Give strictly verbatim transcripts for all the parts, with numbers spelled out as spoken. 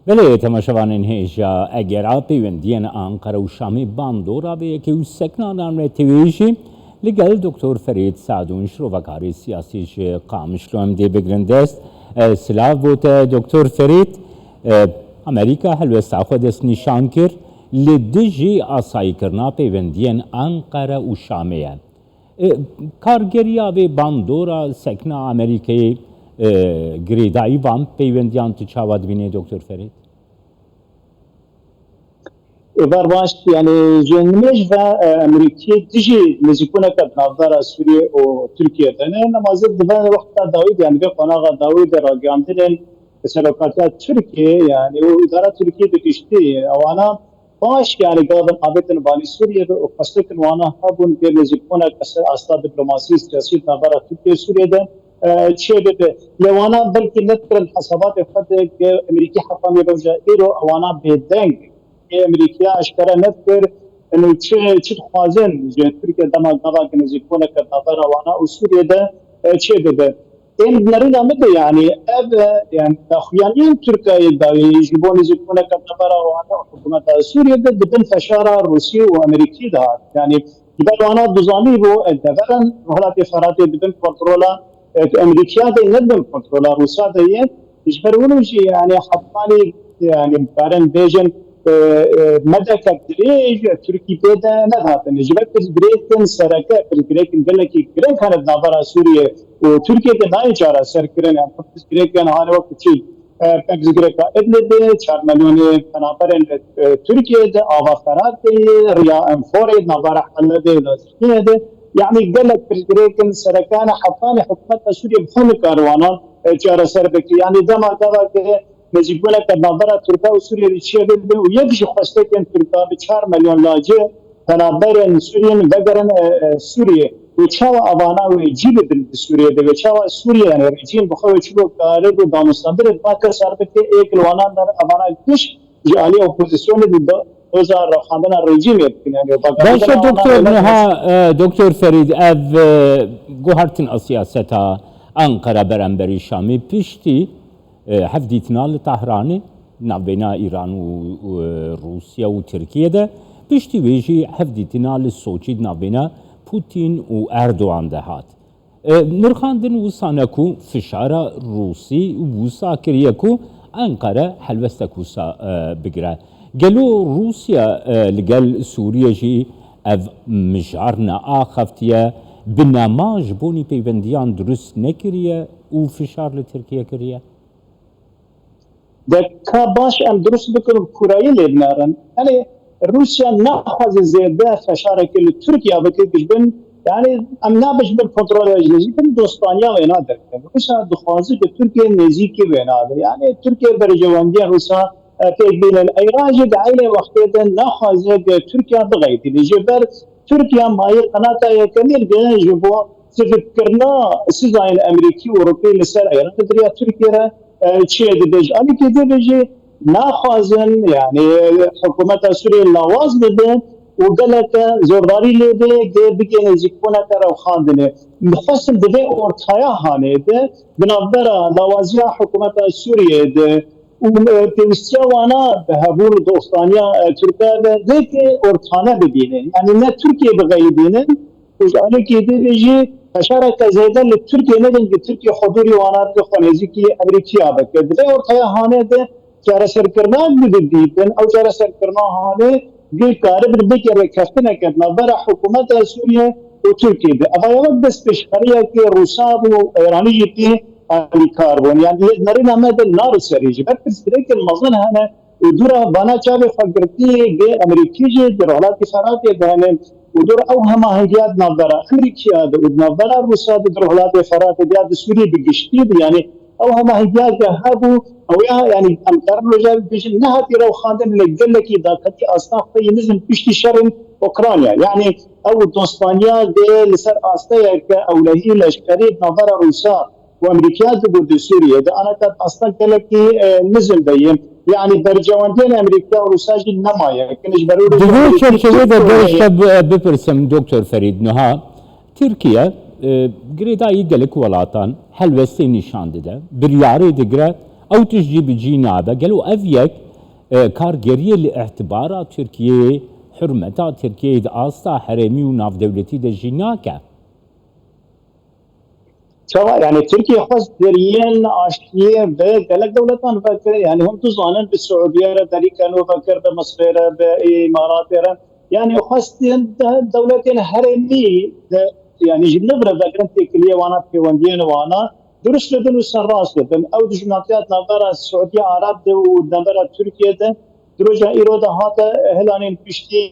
Belê, temaşevanên hêja, eger a peywendiyên Anqara û Şamê bandora vê yekê û seknanan me têwêjî, li gel Doktor Ferîd Sadûn, şirovekarê siyasî ji Qamişlo, em dê bigrin dest. E, silav bo te, Doktor Ferîd. E, Amerîka helwesta xwe destnîşan kir li dijî asayîkirina peywendiyên Anqara û Şamê ye. E, kargeriya vê bandora sekna Amerîkayê, e, girêdayî van peywendiyan tu çawa dibînî, Doktor Ferîd? Êvar baş, yani ji nimêj ve, e, Amerîkî dijî nêzîkbûneke di navbera Sûriyê û Tirkiyê de ne. Nema zid di van wexta dawî de, yani vê qonaxa dawî de ragihandinên serokatiya Tirkiyê, yani û îdara Tirkiyê de giştî, ewana baş, yani gavin avêtin balî Sûriyê ve û xwestikin wana hebûn vê nêzîkbûneke ser asta diplomasî, siyasî di navbera Tirkiye û Sûriyê de, e, çê bibe. Lê wana belkî nedikirin hesabatê xwe de ke Amerîkî heta vê roja îro ewana bêdeng. Ê Amerîkiya eşkere nedikir, eno çi, çi dixwazin ji Tirkiye dema gava ke nêzîkbûneke navbera wana û Sûriyê de, e, çê bibe. Ên nerîna min de, yani ev, e, yani daxuyaniyên Tirkiyeyê dawî ji bo nêzîkbûneke navbera wana û hikûmeta Sûriyê de di bin feşara Rûsî û Amerîkî de hat. Yani ji ber wana duzanî bû, e, deveran Rojhilatê Feratê di bin kontrola, e, Amerîkiya de ne di bin kontrola Rûsa de ye. Ji ber wilo jî, yani hetmanî, yani karin bêjin, e, e, medeke dirêj Tirkî pê de nehatin. Ji ber pirsgirêkin sereke, pirsgirêkin gelekî girêk hene di navbera Sûriyê û Tirkiyê de nayê çareserkirin. Yani pirsgirêkin hane wek çi, e, pirsgirêka Idlibê, çar milyonê penaberên, e, Tirkiyê de, ava Feratê, riya Enforê, navbera Helebê, Lazîkiyê de. Yani gelek pirsgirêkin sereke hene, hetanî hikûmeta Sûriyê bi xwe nikare wanan, e, çareser bike. Yani dema gava ke nêzîkbûneke navbera Tirka û Sûriyê de çêbibe û yek ji xwestekên Tirka bi çar milyon lacê penaberên Sûriyên vegerin, e, e, Sûriyê û çawa evana wê cî bibin di Sûriyê de, wê çawa Sûriye, yani rejîm bi xwe wê çilo karib û danûstandinê ba kesar bike, ê ki li wanan der evana giş ji alî opozisyonê di do-, doza revxandina rejîmê dikin, yani Baş e, Doktor Niha, e, Doktor Ferîd, ev, e, guhertina siyaseta Anqara beramberî Şamê piştî e, hevdîtina li Tehranê, navbeyna Îran û, û, e, Rûsya û Tirkiye de, piştî wê jî hevdîtina li Soçî di navbeyna Putin û Erdogan de hat. E, nirxandin wisa ne ku fişara Rûsî wisa kiriye ku Enqere helwestek wisa, e, bigire. Gelo Rûsya, e, li gel Sûriye jî ev mijar neaxiftiye, binema ji bonî peywendiyan dirust nekiriye û fişar li Tirkiye kiriye? De ka baş em dirust bikin û kurayî lê binerin. Yanî Rûsya naxwaze zêde feşarekê li Tirkiye bike, ji bin, yanî em nabin ji bin kontrola ji, ji bin dostaniya wêna derkeve. Rûsya dixwaze ku Tirkiye nêzîkî wêna be. Yanî Tirkiye berjewendiyên Rûsya, e, pêk bînin. Îran jî di eynê wextê de naxwaze ku Tirkiye bixeytîne. Ji ber Tirkiye mayî qenata yekemîn be ji bo sivikkirina sizayên Amerîkî û Ewropî li ser Îran di riya Tirkiye re, e, çêdibe. Ji alîkî din jî naxwazin, yanî hikûmeta Sûriyê lawaz bibe û geleke zordarî lê be, dê bigê nêzîkbûneke rewxandinê. Dixwestin di vê ortaya hanê de, di navbera lawaziya hikûmeta Sûriyê de û, e, pêwîstiya wana bi hebûn û dostaniya, e, Tirkiye de vê ortane bibînin. Yanî ne Tirkiye bixeyibînin, û ji alîkî din jî feşareke zêde li Tirkiye nedin ku Tirkiye xwedûrî wana bike, xwe nêzîkî Amerîkiya bike. Di vê ortaya hanê de çareserkirina ku didîtin, ew çareserkirina hanê ku karibin bike rêkeftineke di navbera hikûmeta Sûriye û Tirkiye de. Eva ya wek destpêşxeriyekê Rûsa bû, Îranî jî pê alîkar bûn. Yanî lê nerîna me de naro serî ji ber pirsgirêkên mezin hene. Û dûra vana çavê xwe girtî, gê Amerîkî jî di Rojhilatê Feratê de hene. Û dûra ew hemahengiya di navbera Amerîkiya de û di navbera Rûsa de di Rojhilatê Feratê de ya di Sûriyê bi giştî de, yanî ew hemahengiya ke hebû, ew ya, yanî em karin roja bibêjin, nehatî rewxandin, lê gelekî daketî asta xwe yî nizm piştî şerên Ukrayna. Yanî ew dostaniya dê li ser asteyeke ewlehî leşkerî di navbera Rûsa û Amerîkaya dibû di Sûriyê de, anaka asta gelekî, e, nizm de ye. Yanî berjewendiyên Amerîka û Rûsa jî nemaye. Kin ji ber wê Di vê çerçevê de gerişte bi-, bipirsim, Doktor Ferîd, niha Tirkiye, e, girêdayî gelek welatan helwestê nîşan dide, biryarê digire Ew tişt jî bi cî nabe. Gelo ev yek, e, kargeriyê li îtibara Tirkiyeyê, hurmeta Tirkiyeyê di asta herêmî û navdewletî de jî nake? Çawa? Yani Tirkiye xwest deriyên aştiyê bi gelek dewletan vekir. Yani hûn dizanin bi Siûdiye re derî keno vekir, bi Misrê re, bi Îmaratê re. Yani xwestên de-, dewletên herêmî de, yani ji niv re vekirin têkiliyê wana, pêwendiyên wana. Durust dibin û serrast dibin. Ew dijminatiya di navbera Siûdiya Arab de û di navbera Tirkiye de di roja îro de hate hilanên piştî,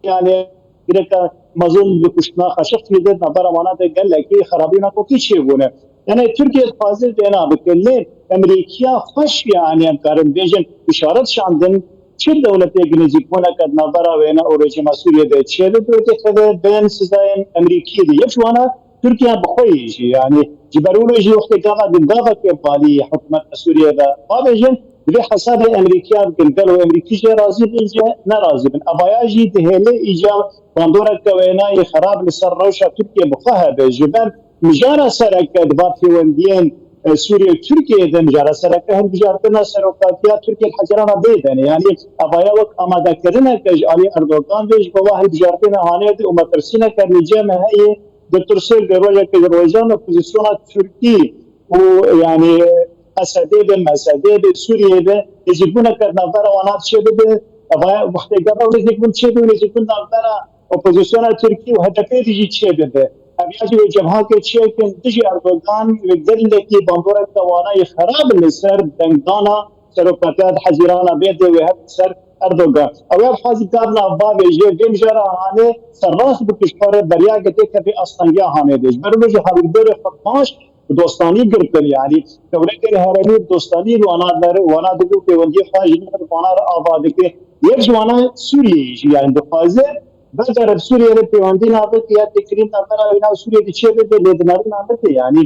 yani gireka mezin li kuştina Xaşiqçî de di navbera wana de gelekî xerabî û nakokî çêbûne. Yani Tirkiye dixwaze vêna bike, lê Emerîkiya xweş, yani em karin bêjin, îşaret şandin, çi dewletê nêzîkbûneke di navbera wêne û rejîma Sûriyê de çêbibe, dê keve bên sizayên Emerîkî de. Yek ji wana Tirkiye bi xwe yê jî, yani ji ber wilo jî wextê gava din gaveke balî hikûmeta Sûriyê de pavêjin, divê hesabê Emerîkiya bikin. Gelo Emerîkî jê razî bin, jê nerazî bin. Evaya jî dihêle îca bandoreke wênayê xerab li ser rewşa Tirkiye bi xwe hebe. Ji ber mijara sereke di van pêwendiyên, e, Sûriye û Tirkiye de mijara sereke hilbijartina serokatiya Tirkiye li Hezîrana bê de ne. Yani evaya wek amadekirineke ji alî Erdogan ve ji bo va hilbijartina hanê de û metirsîneke li cem heye, ditirsê ku rojeke ji rojan opozisyona Tirkî û, yani, Esedê be, Mesedê be, Sûriyê be, nêzîkbûneke di navbera wana de çêbibe. Evaya wextê gava nêzîkbûn çêbibe, nêzîkbûn navbera opozisyona Tirkî û H D P de jî çêbibe. Ev ya jî wê cemhakê çêkin dijî Erdogan, wê gelekî bandoreke wana yê xerab li ser dengdana serokatiya di Hezîrana bê de wê hebe ser Erdogan. Ew ya dixwaze gavna bavêje, vê mijara hanê serrast bike ji xwe re beriya ke têkeve astengiya hanê de. Ji ber wê jî hewldarê xwe baş bi dostanî girtin, yanî dewletên herêmî bi dostanî li wana de, wana dike û pêwendiyê xwe ji nû re bi wana re ava dike. Yek ji wana Sûriyeyê jî, yanî dixwaze vegere bi Sûriyê re pêwendî navê ya têkilî navbera wê nav Sûriyê de çêbibe, lê di nerîna min de, yanî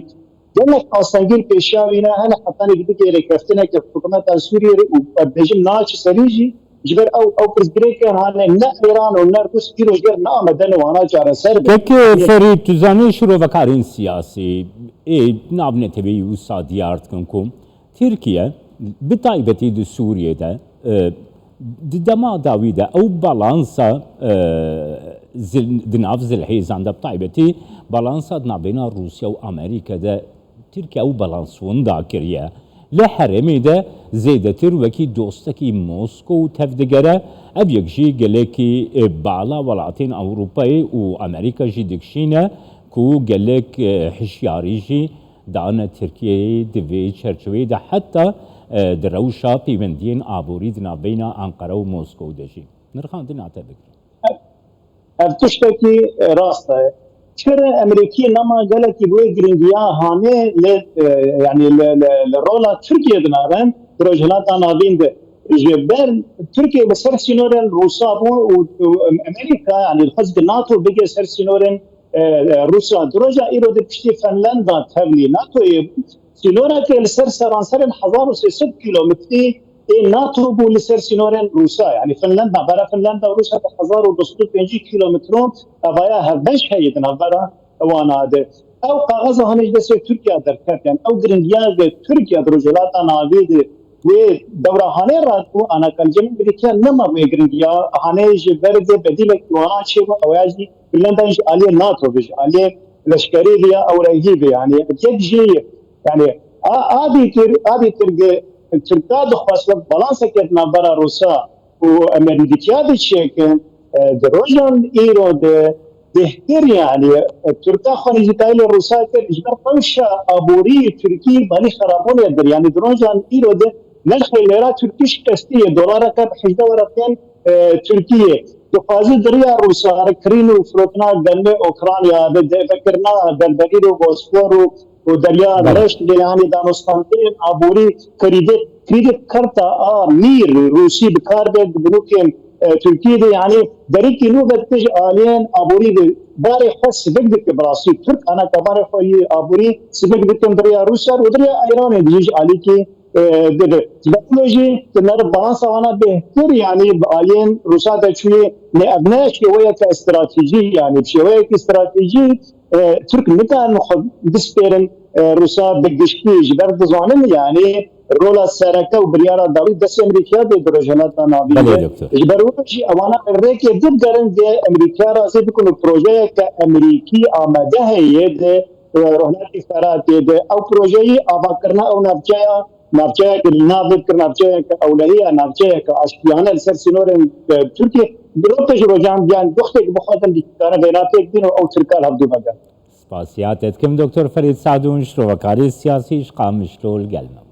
gelek astengî li pêşiya wî ne hene, hetanî bigê rêkeftineke hikûmeta Sûriyê re û em bêjin naçe serî jî, ji ber ew, ew pirsgirêkê hane ne Îran û ne Rûs îro jê re neamedin wana çareser bin. Kek Ferîd, tu zanî şîrovekarên siyasî ê navneteweyî wisa diyar dikin ku Tirkiye bi taybetî di Sûriyê de, e, di dema dawî de ew balansa, e, zil-, di nav zilhêzan de bi taybetî balansa di navbêna Rûsya û Amerîka de Tirkiye ew balans winda kiriye. Li herêmê de zêdetir wekî dostekî Moskow tevdigere. Ev yek jî gelekî, e, bala welatên Ewropayê û Amerîka jî dikişîne ku gelek, e, hişyarî jî dane Tirkiyeyê di vê çerçeveyê de heta, e, di rewşa pêwendiyên aborî di navbeyna Anqara û Moskow de jî nirxandina te bigre. Ev tiştekî, e, rast e. Çi re Emerîkî nema gelekî bi wê giringiya hanê li, e, yanî li, li, li rola Tirkiye dinare di Rojhilata Navîn de. Ji ber Tirkiye li ser sînorên Rûsa bû û, û Emerîka, yanî dixwest ku NATO bige ser sînorên, e, e, Rûsa. Di roja îro de piştî Finlanda tevlî NATOyê bû. Sînoreke li ser seranserên hezar û sê sed kîlometrî ê NATO bû li ser sînorên Rûsa. Yanî Finlanda, navbera Finlanda û Rûsa di hezar û du sed û pêncî kîlometron evaya hevbeş heye di navbera wana de. Ew kaxeza hanê ji destê Tirkiye derket. Yani ew giringiya ke Tirkiye di Rojhilata Navî de wê dewra hanê radibû, ana kalcem Amerîka nema wê giringiya hanê ji ber de bedîlek wana çêbû, ew ya jî Finlanda jî aliyê NATO be, ji aliyê leşkerî ve ya ewrehî be. Yani yek jî, yani a, a dîtir, a dîtir ge Tirka dixwest wek balanseke di navbera Rûsa û Emerîkiya de çêkin, e, di rojan îro de bêhtir, yani, e, Tirka xwe nêzîkayî li Rûsa kir, ji ber rewşa aborî Tirkî balî xerabûnê dir. Yani di rojan îro de nirxê lêra Tirkî şikestiye, dolareke bi hejdeh wereqên, e, Tirkiyê. Dixwaze di riya Rûsa re kirîn û firotina germê Ukrayna, bi devekirina derberî û Bospor û û Derya Belê. Reş, lê yani danûstandinên aborî krîdê, krîdê karta a mîr Rûsî bi kar be di binûkên, e, Tirkiyê de, yani derîkî nû vekte ji aliyên aborî de barê xwe sivik dike bi rastî. Tirk anaka barê xwe yê aborî sivik dikin di riya Rûsya û di riya Îranê de jî ji alîkî, e, dibe. Ji ber wilo jî di nav balansa wana bêhtir, yani bi aliyên Rûsa de çûyê, ne, ev ne şêweyeke stratejî, yani bi şêweyekî stratejî e, Tirk nikarin xwe bispêrin, e, Rûsa bi giştî, ji ber dizanin, yani, Rola sereke û biryara dawî destê Amerîkaya dê di Rojhilata Navîn Belê, de. Doktor. Ji ber wê jî ewana rêkê din gerin dê Amerîkaya razî bikin û projeyeke Amerîkî amade heye di, e, Rojhilatê Feratê de. Ew projeyî avakirina ew navçeya, navçeyeke li nav kir, navçeyeke ewlehiya, navçeyeke aştiyane li ser sînorên, e, Tirkiye. Rotê ji rojan diyan doxtê ku bixwazin dîkare vêna têk bîn û ew Tirka li hevdû vege. Spasiya te dikim Doktor Ferîd Sadûn ji rovekarê siyasî ji Qamişlo li gel me.